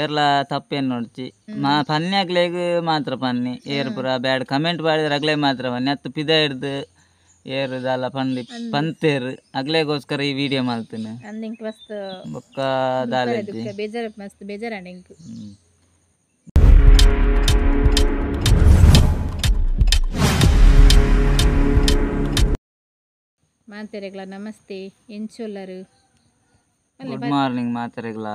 ಏರ್ಲ ತಪ್ಪೇನು ನೋಡ್ಚಿ ಮಾ ಪನ್ಯಾಗ್ಲೇಗ್ ಮಾತ್ರ ಪನ್ನಿ ಏರ್ ಪೂರ ಬ್ಯಾಡ್ ಕಮೆಂಟ್ ಮಾಡಿದ್ರೆ ಅಗ್ಲೇ ಮಾತ್ರ ಪನ್ನಿ ಅತ್ತು ಪಿದ ಹಿಡ್ದು ಏರು ದಾಲ ಪಂದಿ ಪಂತೇರು ಅಗ್ಲೇಗೋಸ್ಕರ ಈ ವಿಡಿಯೋ ಮಲ್ತೀನಿ ಬೊಕ್ಕ ದಾಲ ಬೇಜಾರ ಮಸ್ತ್ ಬೇಜಾರ ಇಂಕ್. ಮಾತೆರೆಗ್ಲ ನಮಸ್ತೆ ಎಂಚೊಲ್ಲರು. ಗುಡ್ ಮಾರ್ನಿಂಗ್ ಮಾತೆರೆಗ್ಲ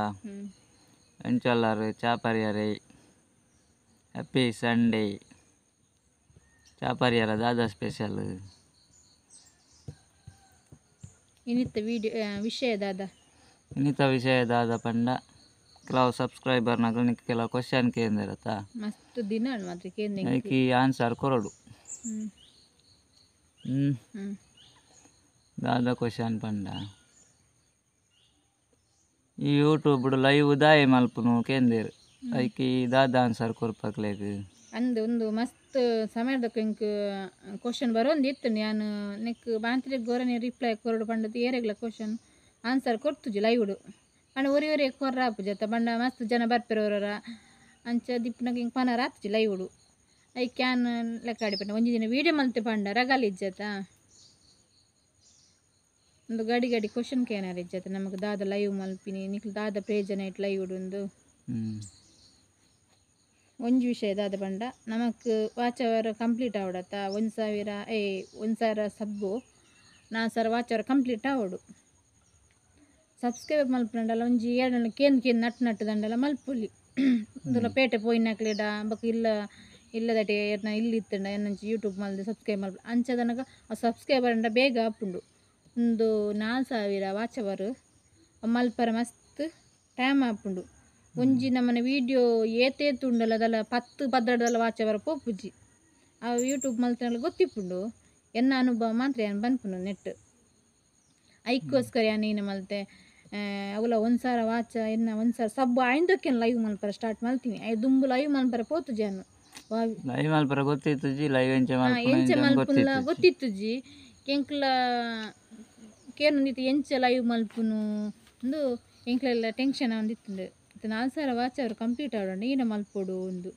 ಎಂಚೊಲ್ಲರು ಚಾಪರಿಯರೆ. Happy Sunday. ಚಾಪರಿಯರ ದಾದಾ ಸ್ಪೆಷಲ್ ಇನ್ನಿತ ವಿಡಿಯೋ ವಿಷಯ ದಾದಾ ಇನ್ನಿತ ವಿಷಯ ದಾದಾ ಪಂಡ ಕೆಲವು ಸಬ್ಸ್ಕ್ರೈಬರ್ ನಗಲಿಕ್ಕೆ ಕೆಲವು ಕ್ವಶನ್ ಕೇಂದಿರತ್ತ ಮಸ್ತ್ ದಿನ ಮಾತ್ರ ಕೇಂದ್ರ ಅದಕ್ಕೆ ಆನ್ಸರ್ ಕೊರಡು. ದಾದಾ ಕ್ವಶನ್ ಪಂಡ ಈ ಯೂಟ್ಯೂಬ್ ಲೈವ್ ದಾಯ ಮಲ್ಪುನು ಕೇಂದೇರು ಐಕಿ ದಾದಾ ಆನ್ಸರ್ ಕೊರ್ಪಕ್ಲೇಗ್ ಅಂದು ಒಂದು ಮಸ್ತ್ ಸಮಯದಕ್ಕೆ ಇಂಕ್ ಕ್ವಶನ್ ಬರೋಂದಿತ್ತು. ನಾನು ನೆಕ್ ಬಾಂತ್ರೆ ಗೋರನೆ ರಿಪ್ಲೈ ಕೊರಡು ಪಂಡದು ಏರೆಗ್ಲ ಕ್ವಶನ್ ಆನ್ಸರ್ ಕೊರ್ತುಜಿ ಲೈವ್ಡು ಪಂಡ ಒರಿ ಒರಿ ಕೊರ್ರ ಆಪುಜತ್ತ ಪಂಡ ಮಸ್ತ್ ಜನ ಬರ್ಪೆರೋರ ಅಂಚ ದಿಪ್ಪುನಗ ಹಿಂಗೆ ಪನರ ಆತುಜಿ ಲೈವ್ಡು I can ಲೆಕ್ಕ ಆಡಿ ಪಂಡ ಒಂಜಿ ದಿನ ವೀಡಿಯೋ ಮಲ್ತೆ ಪಂಡ ರಗಲ್ ಇಜ್ಜತ ಒಂದು ಗಡಿ ಗಡಿ ಕ್ವಶನ್ ಕೇನಾರ ಇಜ್ಜತ ನಮಗೆ ದಾದ ಲೈವ್ ಮಲ್ಪಿನಿ ನಿಕ್ಲು ದಾದ ಪ್ರಯೋಜನ it live ಒಂದು ಒಂಜಿ ವಿಷಯ ದಾದ ಪಂಡ ನಮಕ್ ವಾಚ್ ಅವರ್ ಕಂಪ್ಲೀಟ್ ಆವಡತ್ತ 1000 1000 ಸಬ್ಬು 4000 ವಾಚ್ ಅವರ್ ಕಂಪ್ಲೀಟ್ ಆವಡು. ಸಬ್ಸ್ಕ್ರೈಬ್ ಮಲ್ಪಂಡಲ್ಲ ಒಂಜಿ ಏಳು ಕೇಂದ್ ಕೇಂದ್ ನಟ್ ನಟ್ಟು ದಂಡಲ ಮಲ್ಪುಲಿ ಒಂದುಲ ಪೇಟೆ ಪೋಯಿನಕ್ಲೆಡ ಬೊಕ ಇಲ್ಲ ಇಲ್ಲದಟೆ ಏರ್ನ ಇಲ್ಲಿ ಇತ್ತಂಡ ಎನ್ನಂಚಿ ಯೂಟ್ಯೂಬ್ ಮಲ್ದು ಸಬ್ಸ್ಕ್ರೈಬ್ ಮಲ್ಪ ಅಂಚದನಗ ಆ ಸಬ್ಸ್ಕ್ರೈಬರ್ ಅಂಡ ಬೇಗ ಆಪುಂಡು. ಒಂದು 4000 ವಾಚ್ ಅವರ್ ಮಲ್ಪರ ಮಸ್ತ್ ಟೈಮ್ ಆಪುಂಡು. ಒಂಜಿ ನಮ್ಮನೆ ವೀಡಿಯೋ ಏತೇತು ಉಂಡಲ್ಲ ಅದಲ್ಲ 10 12 ವಾಚ್ ಅವರ್ ಪೋಪುಜಿ ಆ ಯೂಟ್ಯೂಬ್ ಮಲ್ತನಲ್ಲ ಗೊತ್ತಿಪ್ಪುಂಡು. ಎನ್ನ ಅನುಭವ ಮಾತ್ರ ಏನು ಬನ್ಪುಂಡು ನೆಟ್ ಐಕ್ಕೋಸ್ಕರ ಏನು ಮಲ್ತೆ ಅವಲ 1000 ವಾಚ ಎನ್ನ 1000 ಸಬ್ಬು ಆಯಿಂದಕ್ಕೆ ಲೈವ್ ಮಲ್ಪರ ಸ್ಟಾರ್ಟ್ ಮಲ್ತೀನಿ. I ದುಂಬು ಲೈವ್ ಮಲ್ಪರ ಪೋತುಜಿ ಅನ್ನು ಲೈವ್ ಮಲ್ಪರ ಗೊತ್ತಿತ್ತುಜಿ ಲೈವ್ ಎಂಚ ಎಂಚ ಮಲ್ಪುನ ಗೊತ್ತಿತ್ತುಜಿ ಎಂಕ್ಲ ಕೇನೊಂದಿತ್ತು ಎಂಚ ಲೈವ್ ಮಲ್ಪುನು ಒಂದು ಎಂಕ್ಲೆಲ್ಲ ಟೆನ್ಷನ್ ಒಂದಿತ್ತುಂಡು. 4000 ವಾಚ್ ಅವರು ಕಂಪ್ಲೀಟ್ ಆವಡ ಈನ ಮಲ್ಪೊಡು ಒಂದು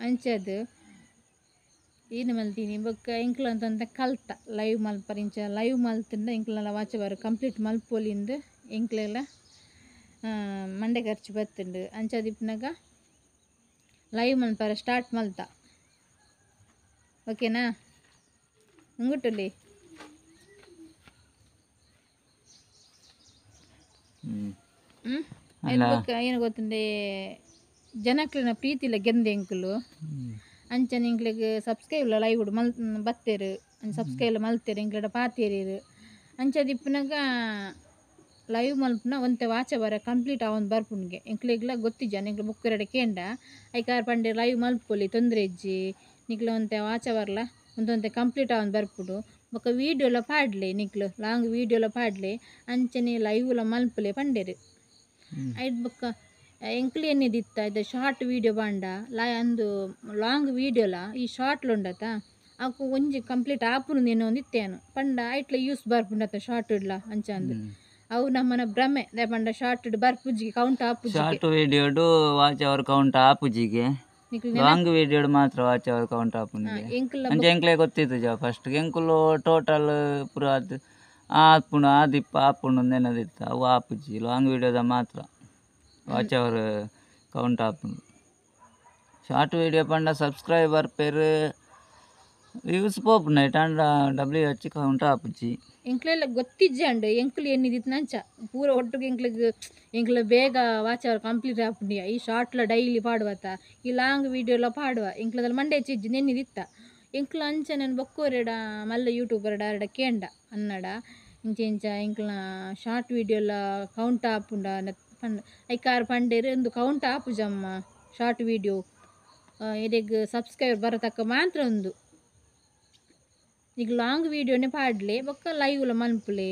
ಅಂಚದು ಈನ ಮಲ್ತೀನಿ ಬೊಕ್ಕ ಎಂಕ್ಲ ಅಂತಂತ ಕಲ್ತ ಲೈವ್ ಮಲ್ಪರ ಇಂಚ ಲೈವ್ ಮಲ್ತಿಂದ ಎಂಕ್ಲೆಲ್ಲ ವಾಚ್ ಅವರು ಕಂಪ್ಲೀಟ್ ಮಲ್ಪೊಲಿಂದ ಎಂಕ್ಲೆಲ್ಲ ಮಂಡೆ ಖರ್ಚು ಬತ್ತುಂಡು. ಅಂಚದಿಪ್ಪನಾಗ ಲೈವ್ ಮಲ್ಪರ ಸ್ಟಾರ್ಟ್ ಮಲ್ತ ಓಕೆನಾ ಮುಂಗುಟ್ಟಲ್ಲಿ. ಏನು ಗೊತ್ತುಂಡೆ ಜನಕ್ಲೆನ ಪ್ರೀತಿಲ ಗೆಂದೆ ಎಂಕುಲು ಅಂಚನೆ ಎಂಕ್ಲೆಗ್ ಸಬ್ಸ್ಕ್ರೈಬ್ ಲೈವ್ ಮಲ್ ಬತ್ತೇರು ಸಬ್ಸ್ಕ್ರೈಬ್ ಮಲ್ತೇರು ಎಂಕ್ಲೆಡ ಪಾತೇರು ಅಂಚದಿಪ್ಪುನಗ ಲೈವ್ ಮಲ್ಪುನ ಒಂತೆ ವಾಚ ಬರ ಕಂಪ್ಲೀಟ್ ಆವೊಂದು ಬರ್ಪುನ್ಗೆ ಎಂಕ್ಲೆಗ್ಲ ಗೊತ್ತಿಜ್ಜ ಎಂಕ್ಲೆ ಬುಕ್ಕರೆಡ ಕೇಂಡ ಐಕಾರ್ ಪಂಡೆ ಲೈವ್ ಮಲ್ಪೊಲಿ ತೊಂದರೆ ಇಜ್ಜಿ ನಿಕ್ಲೆ ಒಂತೆ ವಾಚ ಬರ್ಲ ಒಂತೊಂತೆ ಕಂಪ್ಲೀಟ್ ಆವೊಂದು ಬರ್ಪುಡು ಬೊಕ್ಕ ವೀಡಿಯೋಲ ಪಾಡ್ಲೆ ನಿಕ್ಲು ಲಾಂಗ್ ವೀಡಿಯೋಲ ಪಾಡ್ಲೆ ಅಂಚನೆ ಲೈವ್ಲ ಮಲ್ಪುಲೆ ಪಂಡೇರು. ಐದು ಬೊಕ್ಕ ಎಂಕ್ಲು ಎನ್ನಿದಿತ್ತ ಇದು ಶಾರ್ಟ್ ವೀಡಿಯೋ ಬಾಂಡ ಲಾ ಅಂದು ಲಾಂಗ್ ವೀಡಿಯೋಲ ಈ ಶಾರ್ಟ್ಲ ಉಂಡತ ಅವು ಒಂಜಿ ಕಂಪ್ಲೀಟ್ ಆಪುನು ಏನೋ ಒಂದಿತ್ತೇನು ಪಂಡ ಐಟ್ಲ ಯೂಸ್ ಬರ್ಪುಂಡತ ಶಾರ್ಟ್ ಇಡ್ಲ ಅಂಚ ಅಂದು ಅವು ನಮ್ಮನ ಭ್ರಮೆ ಪಂಡ ಶಾರ್ಟ್ ಬರ್ಪುಜಿಗೆ ಕೌಂಟ್ ಆಪುಜಿ ಶಾರ್ಟ್ ವೀಡಿಯೋಡು ವಾಚ್ ಅವರ್ ಕೌಂಟ್ ಆಪುಜಿಗೆ ಲಾಂಗ್ ವೀಡಿಯೋಡು ಮಾತ್ರ ವಾಚ್ ಅವರ್ ಕೌಂಟ್ ಆಪುನಿಗೆ ಅಂಚ ಎಂಕ್ಲೆ ಗೊತ್ತಿತ್ತು ಜಾ ಫಸ್ಟ್ ಎಂಕುಲು ಟೋಟಲ್ ಪೂರ ಅದು ಆಪುಂಡು ಆದಿಪ್ಪ ಆಪುಂಡು ನೆನದಿತ್ತು ಅವು ಆಪುಜಿ ಲಾಂಗ್ ವೀಡಿಯೋದ ಮಾತ್ರ ವಾಚ್ ಅವರ್ ಕೌಂಟ್ ಆಪುಂಡು. ಶಾರ್ಟ್ ವೀಡಿಯೋ ಪಂಡ ಸಬ್ಸ್ಕ್ರೈಬರ್ ಪೇರು ವ್ಯೂಸ್ ಪೋಪುಂಡು ಐಟಾಂಡ ಡಬ್ಲ್ಯೂ ಎಚ್ ಕೌಂಟ್ ಆಪುಜಿ. ಎಂಕ್ಲೆಲ್ಲ ಗೊತ್ತಿಜ್ಜಂಡು ಎಂಕ್ಲು ಎನ್ನಿದಿತ್ತು ನಂಚ ಪೂರ ಒಟ್ಟಿಗೆ ಎಂಕ್ಲೆಗ್ ಎಂಕ್ಲ ಬೇಗ ವಾಚ್ ಅವರ್ ಕಂಪ್ಲೀಟ್ ಆಪುಂಡು. ಈ ಶಾರ್ಟ್ಲ ಡೈಲಿ ಪಾಡುವತ್ತ ಈ ಲಾಂಗ್ ವೀಡಿಯೋಲ ಪಾಡುವ ಎಂಕ್ಲದಲ್ಲಿ ಮಂಡೆ ಚಿಜ್ಜಿ ನೆನ್ನಿದಿತ್ತ ಎಂಕ್ಲ ಅಂಚ ನಾನು ಬೊಕ್ಕೋರೆಡ ಮಲ್ಲ ಯೂಟ್ಯೂಬರ್ಡ ಅರಡ ಕೇಂಡ ಅನ್ನಡ ಇಂಚ ಇಂಚ ಎಂಕ್ಲ ಶಾರ್ಟ್ ವೀಡಿಯೋಲ ಕೌಂಟ್ ಆಪುಂಡ ಪಂಡ ಐಕಾರ್ ಪಂಡೇರು ಒಂದು ಕೌಂಟ್ ಆಪುಜಮ್ಮ ಶಾರ್ಟ್ ವೀಡಿಯೋ ಇರೆಗ್ ಸಬ್ಸ್ಕ್ರೈಬರ್ ಬರತಕ್ಕ ಮಾತ್ರ ಒಂದು ಈಗ ಲಾಂಗ್ ವೀಡಿಯೋನೇ ಪಾಡ್ಲೆ ಬೊಕ್ಕ ಲೈವ್ಲ ಮನ್ಪುಲೆ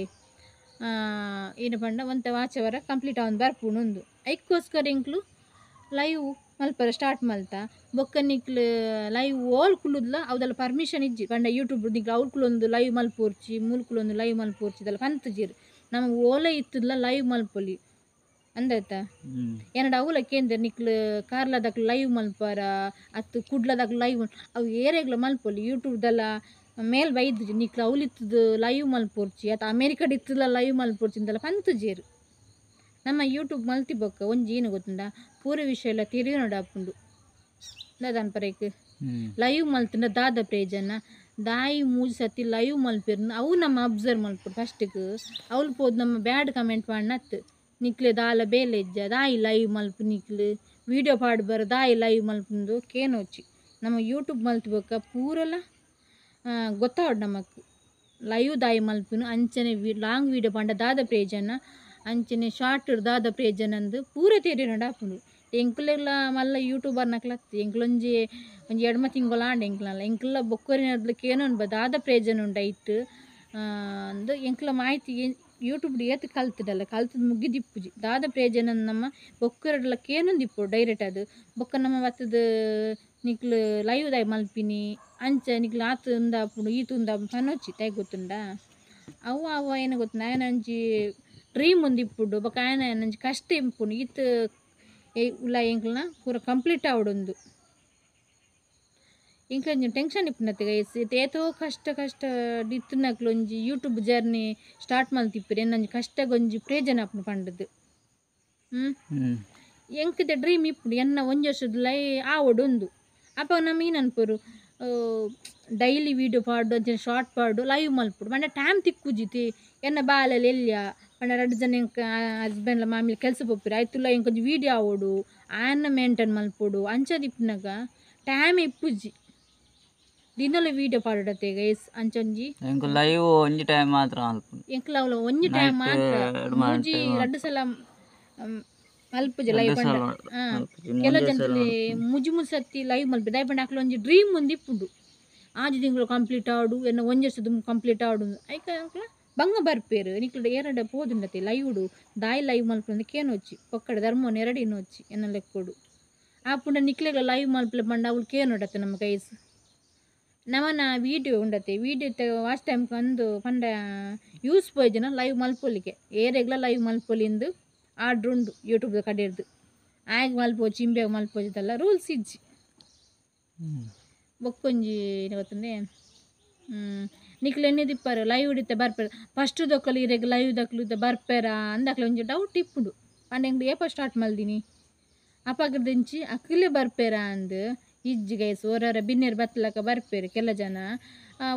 ಏನು ಪಂಡ ಒಂತೆ ವಾಚವರ ಕಂಪ್ಲೀಟ್ ಆವೊಂದು ಬರ್ಪುಂಡು ಒಂದು ಐಕ್ಕೋಸ್ಕರ ಎಂಕ್ಲು ಲೈವ್ ಮಲ್ಪರ ಸ್ಟಾರ್ಟ್ ಮಲ್ತ ಬೊಕ್ಕ ನಿಕ್ಲು ಲೈವ್ ಓಲ್ ಕುಲ್ಲುದ್ಲ ಅವದೆಲ್ಲ ಪರ್ಮಿಷನ್ ಇಜ್ಜಿ ಪಂಡ ಯೂಟ್ಯೂಬ್ ನಿಕ್ಲು ಅವ್ಲು ಕುಲೊಂದು ಲೈವ್ ಮಲ್ಪೋರ್ಚಿ ಮೂಲು ಕುಲೊಂದು ಲೈವ್ ಮಲ್ಪೋರ್ಚಿ ಇದೆಲ್ಲ ಪಂತುಜಿರ್ ನಮಗೆ ಓಲೆ ಇತ್ತದ್ಲ ಲೈವ್ ಮಲ್ಪೊಲಿ. ಅಂದಾಯ್ತಾ ಏನಡ ಅವಲ ಕೇಂದ್ರ ನಿಕ್ಲು ಕಾರ್ಲದಕ್ ಲೈವ್ ಮಲ್ಪಾರ ಅತ್ತು ಕುಡ್ಲದಕ್ ಲೈವ್ ಅವು ಏರೆಗ್ಲ ಮಲ್ಪೊಲಿ ಯೂಟ್ಯೂಬ್ದಲ್ಲ ಮೇಲ್ ಬೈದು ನಿಕ್ಲು ಅವಲಿತ್ತದು ಲೈವ್ ಮಲ್ಪೊರ್ಚಿ ಅತ್ತ ಅಮೇರಿಕಡ್ ಇತ್ತದ ಲೈವ್ ಮಲ್ಪೊರ್ಚಿ ಅಂದಲ್ಲ ಪಂತುಜೇರು ನಮ್ಮ ಯೂಟ್ಯೂಬ್ ಮಲ್ತಿ ಬೊಕ್ಕ ಒಂಜಿ ಏನು ಗೊತ್ತುಂಡ ಪೂರ ವಿಷಯ ಎಲ್ಲ ತಿರಿಯೋಡ ಆಪುಂಡು ದಾದಾನ್ ಪರೇಕ್ ಲೈವ್ ಮಲ್ತಂಡ ದಾದ ಪ್ರಯೋಜನ ದಾಯಿ ಮೂಜಿ ಸತಿ ಲೈವ್ ಮಲ್ಪೆರ್ನ ಅವು ನಮ್ಮ ಅಬ್ಸರ್ವ್ ಮಲ್ಪೊಡು ಫಸ್ಟಿಗೆ ಅವ್ಲು ಪೋದು ನಮ್ಮ ಬ್ಯಾಡ್ ಕಮೆಂಟ್ ಪಾಡ್ನತ್ತು ನಿಕ್ಲೆ ದಾಲ ಬೇಲೆ ಇಜ್ಜ ದಾಯಿ ಲೈವ್ ಮಲ್ಪು ನಿಕ್ಲು ವೀಡಿಯೋ ಪಾಡ್ ಬರ ದಾಯಿ ಲೈವ್ ಮಲ್ಪುಂದು ಕೇನೋಚಿ ನಮ್ಮ ಯೂಟ್ಯೂಬ್ ಮಲ್ತಿ ಬೊಕ್ಕ ಪೂರಲ ಗೊತ್ತಾವಡ್ ನಮಕ್ ಲೈವ್ ದಾಯಿ ಮಲ್ಪುನು ಅಂಚನೆ ಲಾಂಗ್ ವೀಡಿಯೋ ಪಂಡ ದಾದ ಪ್ರಯೋಜನ ಅಂಚನೆ ಶಾರ್ಟ್ ದಾದ ಪ್ರಯೋಜನ ಅಂದು ಪೂರ ತೆರಿನಡ ಆಪುಂಡು ಎಂಕುಲೆಗ್ಲ ಮಲ್ಲ ಯೂಟ್ಯೂಬರ್ ನಕ್ಲತ್ತು ಎಂಕ್ಲೊಂಜಿ ಒಂಜಿ ಎಡ್ಮ ತಿಂಗೊಲ ಆಂಡ್ ಎಂಕ್ಲಲ್ಲ ಎಂಕ್ಲ ಬೊಕ್ಕೊರಿನದ್ಲಕ್ಕೆ ಏನೋ ದಾದ ಪ್ರಯೋಜನ ಉಂಡಾಯ್ತು ಅಂದು ಎಂಕ್ಲ ಮಾಹಿತಿ ಯೂಟ್ಯೂಬ್ ಏತ್ ಕಲ್ತದಲ್ಲ ಕಲ್ತದ ಮುಗಿದಿಪ್ಪುಜಿ ದಾದ ಪ್ರಯೋಜನ ನಮ್ಮ ಬೊಕ್ಕರಡ್ಲಕ್ಕೆ ಏನೊಂದು ಡೈರೆಕ್ಟ್ ಅದು ಬೊಕ್ಕ ನಮ್ಮ ಬತ್ತದ ನಿಕ್ಲು ಲೈವ್ ದಾಯಿ ಮಲ್ಪಿನಿ ಅಂಚ ನಿಕ್ಲು ಆತು ಉಂದಾಪುಂಡು ಈತು ಉಂದಾಪುಂಡು ಪನೊಚ್ಚಿ ತೈ ಗೊತ್ತುಂಡ ಅವು ಅವ ಏನು ಗೊತ್ತುಂಡ ಆಯನ ಒಂಜಿ ಡ್ರೀಮ್ ಒಂದು ಇಪ್ಪುಂಡು ಬೊಕ್ಕ ಆಯನ ಒಂಜಿ ಕಷ್ಟ ಇಂಪುಂಡು ಈತ್ ಉಲ್ಲ ಎಂಕ್ಲನ ಪೂರ ಕಂಪ್ಲೀಟ್ ಆವಡೊಂದು ಎಂಕ್ಲ ಟೆನ್ಷನ್ ಇಪ್ಪುನತ್ತೆ ಗೈಸ್ ಏತೋ ಕಷ್ಟ ಕಷ್ಟ ಇತ್ತಿನಕ್ಲು ಒಂಜಿ ಯೂಟ್ಯೂಬ್ ಜರ್ನಿ ಸ್ಟಾರ್ಟ್ ಮಲ್ತಿಪ್ಪುರು ಎನ್ನೊಂಜಿ ಕಷ್ಟಗೊಂಜಿ ಪ್ರಯೋಜನ ಆಪುಂಡು ಪಂಡದು ಎಂಕದ ಡ್ರೀಮ್ ಇಪ್ಪುಂಡು ಎನ್ನ ಒಂಜಿ ವರ್ಷದ ಲೈ ಆವಡೊಂದು ಅಪ್ಪ ನಮ್ಮ ಏನನ್ಪರು ಡೈಲಿ ವೀಡಿಯೋ ಪಾಡು ಅಂಚನೆ ಶಾರ್ಟ್ ಪಾಡು ಲೈವ್ ಮಲ್ಪುಡು ಪಂಡ ಟೈಮ್ ತಿಕ್ಕುಜಿತಿ ಎನ್ನ ಬಾಲಲ್ಲಿ ಎಲ್ಲಿಯ ಪಂಡ ರಡ್ಡು ಜನ ಎಂಕ ಹಸ್ಬೆಂಡ್ಲ ಮಾಮಿಲಿ ಕೆಲಸ ಪೋಪಿರು ಆಯ್ತುಲ್ಲ ಎಂಕೊಂಜಿ ವೀಡಿಯೋ ಆವೊಡು ಆಯನ್ನ ಮೇಂಟೈನ್ ಮಲ್ಪೊಡು ಅಂಚದಿಪ್ಪುನಗ ಟೈಮ್ ಇಪ್ಪುಜಿ ದಿನಲ ವೀಡಿಯೋ ಪಾಡತೆ ಗೈಸ್ ಅಂಚೊಂಜಿ ಎಂಕು ಲೈವ್ ಒಂಜಿ ಟೈಮ್ ಮಾತ್ರ ಮಲ್ಪುಂಡು ಎಂಕ್ಲ ಅವಲ ಒಂಜಿ ಟೈಮ್ ಮಾತ್ರ ಮೂಜಿ ರಡ್ಡು ಸಲ ಮಲ್ಪುಜಿ ಲೈವ್ ಪಂಡ ಕೆಲವು ಜನರಲ್ಲಿ ಮುಜಿ ಮುಜಿ ಸತಿ ಲೈವ್ ಮಲ್ಪು ದಾಯ ಪಂಡ ಅಕ್ಲ ಒಂಜಿ ಡ್ರೀಮ್ ಒಂದು ಇಪ್ಪುಂಡು ಆಜಿ ತಿಂಗಳು ಕಂಪ್ಲೀಟ್ ಆಡು ಎನ್ನ ಒಂಜಿ ವರ್ಷದ ಕಂಪ್ಲೀಟ್ ಆಡು ಐಕ ಅಂಕ್ಲ ಬಂಗ ಬರ್ಪೇರು ನಿಕ್ಲ ಏರಡ ಪೋದುಂಡತೆ ಲೈವ್ಡು ದಾಯಿ ಲೈವ್ ಮಲ್ಪುಂಡು ಕೇನೊಚ್ಚಿ ಪೊಕ್ಕಡೆ ಧರ್ಮನ್ ಎರಡಿ ಇನ್ನೊಚ್ಚಿ ಎನ್ನ ಲೆಕ್ಕೊಡು ಆಪುಂಡ ನಿಕ್ಲೆಗ್ಲ ಲೈವ್ ಮಲ್ಪಲೆ ಪಂಡ ಅವ್ಲು ಕೇನೊಡತ್ತೆ ನಮ್ಮ ಕೈಸ್ ನಮನ ವೀಡಿಯೋ ಉಂಡತೆ ವೀಡಿಯೋ ವಾಚ್ ಟೈಮ್ ಕಂದು ಪಂಡ ಯೂಸ್ ಪೋಯ್ಜನ ಲೈವ್ ಮಲ್ಪೊಲಿಕೆ ಏರೆಗ್ಲ ಲೈವ್ ಮಲ್ಪೊಲಿಂದು ಆರ್ಡ್ರ್ ಉಂಡು ಯೂಟ್ಯೂಬ್ದ ಕಡೆರ್ದು ಆಗ ಮಲ್ಪೋಚಿ ಇಂಬ್ಯಾಗ ಮಲ್ಪೋಚಿದಲ್ಲ ರೂಲ್ಸ್ ಇಜ್ಜಿ ಬೊಕ್ಕೊಂಜಿ ಏನು ಗೊತ್ತಂದೆ ನಿಕ್ಲು ಎಣ್ಣೆ ದಿಪ್ಪಾರು ಲೈವ್ ಹಿಡಿತೆ ಬರ್ಪೇರು ಫಸ್ಟ್ ದೊಕ್ಕಲು ಇರೆಗ್ ಲೈವ್ ದಕ್ಲು ಇದ್ದ ಬರ್ಪೇರ ಅಂದಾಕ್ಲೆ ಒಂಜಿ ಡೌಟ್ ಇಪ್ಪುಂಡು ಪಂಡ ಎಂಕ್ಲು ಏಪ ಸ್ಟಾರ್ಟ್ ಮಲ್ದಿನಿ ಅಪಗದಿಂಚಿ ಅಕ್ಲೆ ಬರ್ಪೇರ ಅಂದು ಇಜ್ಜಿ ಗೈಸ್ ಓರರ ಬಿನ್ನೇರು ಬತ್ತಲಕ ಬರ್ಪೇರು ಕೆಲ ಜನ